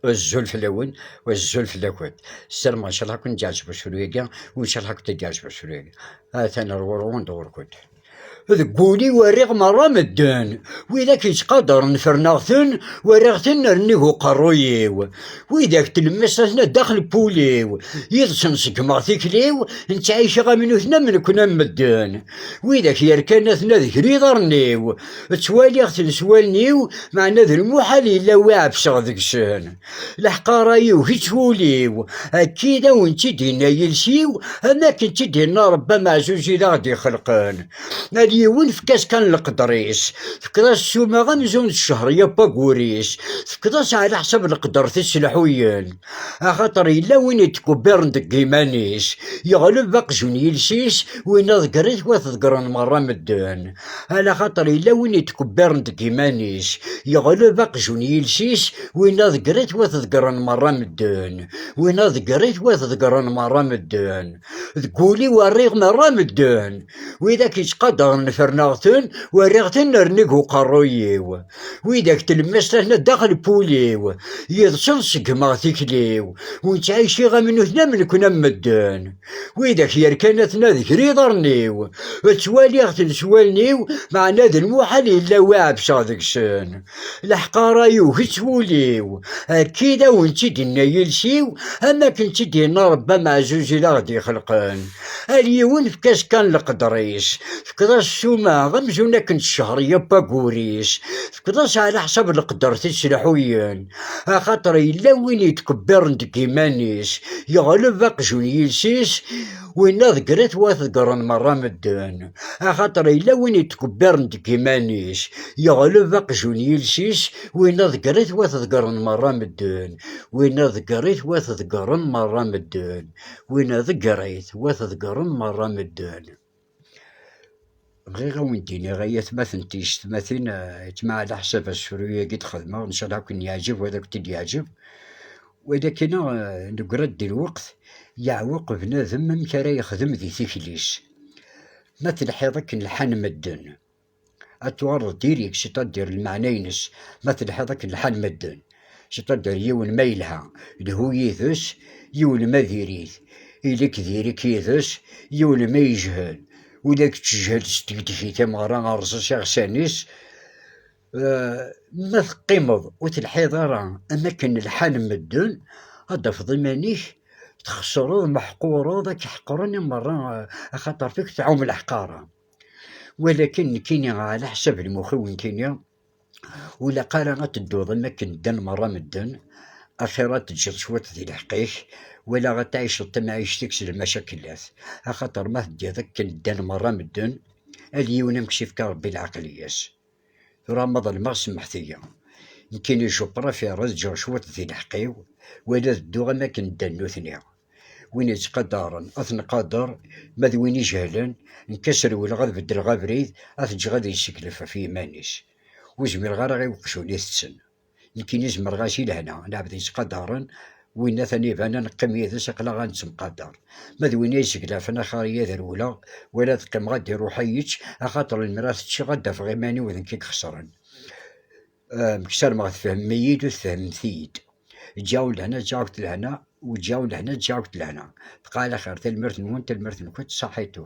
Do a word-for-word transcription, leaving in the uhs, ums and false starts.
Azul fell-awen, azul fell-akent. Ssarameɣ ncallah ad ken-yeɛjeb usefru-agi, u ncallah ad ken-yeɛjeb usefru-agi. Atan ar ɣur-wen d ɣur-kent. Deg wul-iw rriɣ merra medden, widak yettqadaren ferneɣ-ten, werriɣ-ten ar nnig uqerruy-iw. Widak tlemmast atna daxel n wul-iw, yid-sen ṣeggmeɣ tikli-w, nettɛic am nutni am nekni am medden. Widak yerkan atna deg yiḍarren-iw, ttwaliɣ-ten s wallen-iw, meɛna d lmuḥal yella wi ɛefseɣ deg-sen. Leḥqara yugi-tt wul-iw, akka i d awen-tt-id-yenna yiles-iw, am akken tt-id-yenna Ṛebbi ameɛzuz i d aɣ-d-ixelqen. Al yiwen fek-as kan leqder-is, tefkeḍ-as ssuma amzun d ccehr yakk aggur-is, tefkeḍ-as ɛla ḥsab leqder-is s lḥuyen. Axaṭer yella win yettkebbirn deg yiman-is, yeɣleb aqjun yiles-is, winna ḍegger-it wa t-ḍeggren merra medden. Ala xaṭer yella win yettkebbirn deg yiman-is, yeɣleb aqjun yiles-is, winna ḍegger-it wa t-ḍeggren merra medden. Winna ḍegger-it wa t-ḍeggren merra medden. Deg wul-iw rriɣ merra medden. Widak yettqadaren ferneɣ-ten, werriɣ-ten ar nnig uqerruy-iw. Widak tlemmast atna daxel n wul-iw, yid-sen ṣeggmeɣ tikli-w, ur nettɛiciɣ am nutni am nekni am medden. Widak yerkan atna deg yiḍarren-iw, ttwaliɣ-ten s wallen-iw, meɛna d lmuḥal yella wi ɛefseɣ deg-sen. Leḥqara yugi-tt wul-iw, akka i d awen-tt-id-yenna yiles-iw, am akken tt-id-yenna Ṛebbi ameɛzuz i d aɣ-d-ixelqen. Al yiwen fek-as kan leqder-is, tefkeḍ-as ssuma amzun akken d ccehr yakk aggur-is, tefkeḍ-as ɛla ḥsab leqder-is s lḥuyen. Axaṭer yella win yettkebbirn deg yiman-is, yeɣleb aqjun yiles-is, winna ḍegger-it wa t-ḍeggren merra medden. Axaṭer yella win yettkebbirn deg yiman-is, yeɣleb aqjun yiles-is, winna ḍegger-it wa t-ḍeggren merra medden. Winna ḍegger-it wa t-ḍeggren merra medden. Winna ḍegger-it wa t-ḍeggren merra medden. Bɣiɣ a wen-d-iniɣ ay atmaten tiyessetmatin, eh, yettmaɛa leḥsab asefru-agi d-xedmeɣ, ncallah ad ken-yeɛǧeb, wa ad ak-t-id-yeɛǧeb. Walakin, eh, neggra-d di lweqt, yeɛweq bnadem amek ara yexdem di tikli-s. Ma telḥiḍ akken lḥan medden, ad tuɣaleḍ diri-k, c'est-à-dire lmeɛna-ines, ma telḥiḍ akken lḥan medden. C'est-à-dire yiwen ma yelha, lhu yid-s, yiwen ma diri-t, ili-k diri-k yid-s, yiwen ma yejhel, ula d ttejhel s tegdeg i tameɣra, rẓes iɣsan-is. Eh, ma teqqimeḍ ur telḥiḍ ara am akken lḥan medden, ad d-tafeḍ iman-ik txesreḍ, meḥqureḍ, ad k-ḥeqren i merra, eh, axaṭer fik tɛum leḥqara. Walakin nekkini, ɛla ḥsab lmux-iw nekkini, ur ilaq ara ad tedduḍ am akken ddan merra medden, axir ad teǧǧeḍ cwiṭ di lḥeqq-ik, wala ad tɛiceḍ tamɛict-ik s lmacakellat, axaṭer ma teddiḍ akken ddan merra medden, ad yiwen amek s-ifka Ṛebbi lɛeqliya-s. Tura ma ḍelmeɣ, semmḥet-iyi. Nekkini, je préfère ad ǧǧeɣ cwiṭ di lḥeqq-iw, wala ad dduɣ am akken ddan nutni. Win yettqadaren, ad t-nqader, ma d win ijehlen, nekk ad s-rewleɣ ad beddleɣ abrid, ad t-ǧǧeɣ ad yesseglef ɣef yiman-is. Ur zmireɣ ara i uqjun itetten. Nekkini zemreɣ-as i lehna, lɛebd yettqadaren, win atan iban ad neqqim yid-s, aql-aɣ ad nettemqadar. Ma d win ay yesseglafen, axir-iyi ad rewleɣ, wala ad qqimeɣ ad iruḥ ad yečč, axaṭer lemmer ad t-ččeɣ ad d-afeɣ iman-iw d nekk i ixesren. Amek, sarmeɣ tfehmem-iyi-d u tfehmemt-iyi-d. Ǧǧiɣ-awen lehna, ǧǧiɣ-awent lehna, u ǧǧiɣ-awen lehna, ǧǧiɣ-awent lehna. Bqa ɛla xir, tanemmirt-nwen, tanemmirt-nkent, ṣaḥitu.